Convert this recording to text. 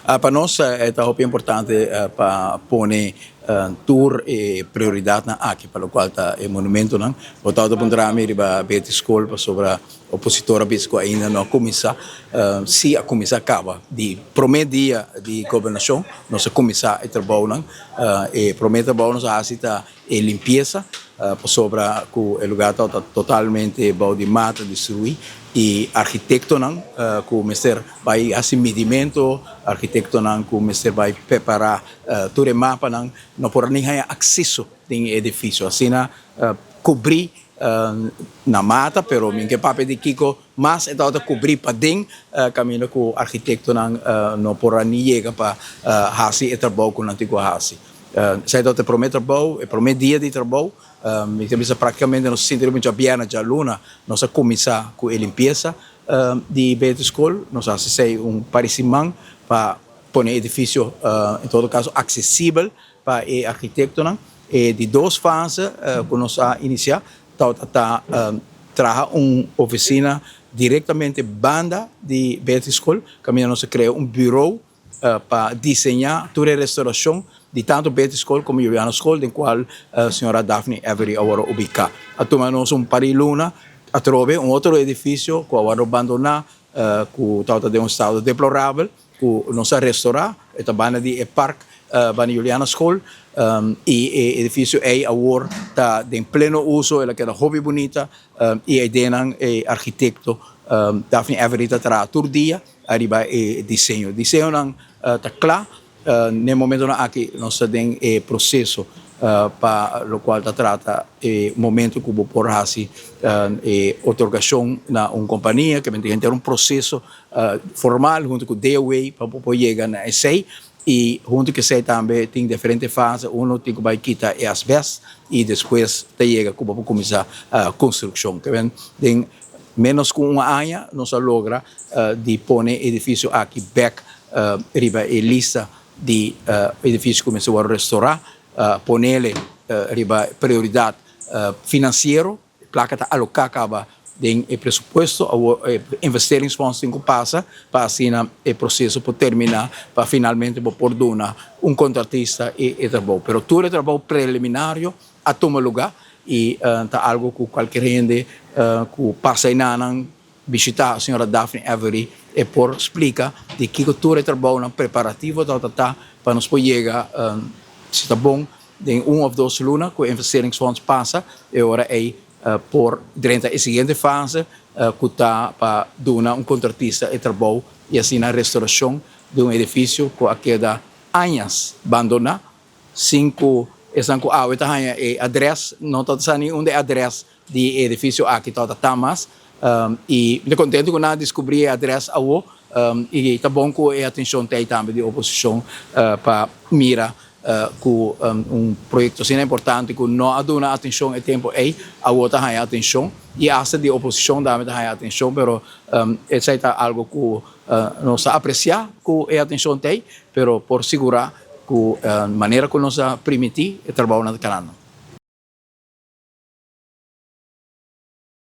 Pa nos e ta hopi importante pa pone tur e prioridatnan aki pa lokual ta e monumentonan. Bo tabata puntra mi riba Betty School pasobra opositor a bisa ku ainda no a kuminsá. Si a kuminsá kaba di promé dia di gobernashon nos a kuminsá e trabounan. E promé trabou nos a hasi ta e limpiesa pasobra ku e lugar tabata totalmente bou di mata destruí i arkitektonan ku mester bai hasi midimento, arkitektonan ku mester bai prepará tur e mapanan no por a ni haña akseso den e edifisio. Asina kubrí na mata pero mi ke papia di kiko mas e tabata kubrí paden kaminda ku arkitektonan no por a ni yega pa hasi e trabou ku nan tin ku hasi. Esei tabata e promé trabou, e promé dia di trabou. Mi ta bisa práktikamente nos a sinti riba djabièrnè, djaluna nos a kuminsá ku e limpiesa di Beatrice School. Nos a hasi esei un par di siman pa pone e edifisio en todo kaso aksesibel pa e arkitektonan. E di dos fase ku nos a inisiá tabata ta traha un ofisina direktamente banda di Beatrice School kaminda nos a krea un burou pa diseñá tur e restaurashon di tantu Betty School komo Juliana School den kual señora Daphne Every a wòrdu ubiká. A tuma nos un par di luna atrobe un otro edifisio ku a wòrdu bandoná ku tabata den un estado deplorabel ku nos a restorá. E ta banda di e park banda Juliana School i e edifisio ei awor ta den pleno uso, el a keda hopi bunita i eidenan e arkitekto Daphne Every ta traha tur dia. Ariba e diseño. Diseñonan ta kla. N'e momentonan aki nos ta den e proseso pa lokual ta trata e momento ku bo por hasi e otorgashon na un kompania, ke mester henter un proseso formal huntu ku DOW pa bo por yega na esei. I huntu ku esei tambe tin diferente fase, uno tin ku bai kita e asbest i despues ta yega ku bo por kuminsá konstrukshon. Ke men den Ménos ku un aña nos a logra di pone e edifisio aki bèk riba e lista di edifisio ku mester wòrdu restorá, ponele riba prioridat finansiero. E plaka ta aloká kaba den e presupuesto, awor e investeringsfonds tin ku pasa pa asina e proseso por terminá pa finalmente bo por duna un kontratista e trabou. Pero tur e trabou preliminario a tuma lugá i ta algu ku kualker hende ku pasa enanan bishitá señora Daphne Avery e por splika di kiko tur e trabounan preparativo tabata ta pa nos por yega si ta bon den un òf dos luna ku e investeringsfonds pasa e ora ei por drenta e siguiente fase ku ta pa duna un kontratista e trabou i asina restorashon di un edifisio ku a keda añas bandoná. Sin ku esnan ku awe ta haña e adrès no ta sa ni unda e adrès di e edifisio aki tabata ta mas. I mi ta kontentu ku nan a diskubrí e adrès awo i ta bon ku e atenshon ta ei tambe di oposishon pa mira ku un proyekto asina importante ku no a duna atenshon e tempu ei awo ta haña atenshon i asta di oposishon tambe ta haña atenshon pero esei ta algu ku nos ta apresiá ku e atenshon ta ei pero por sigurá. Ku manera ku nos a primintí e trabounan ta kanando.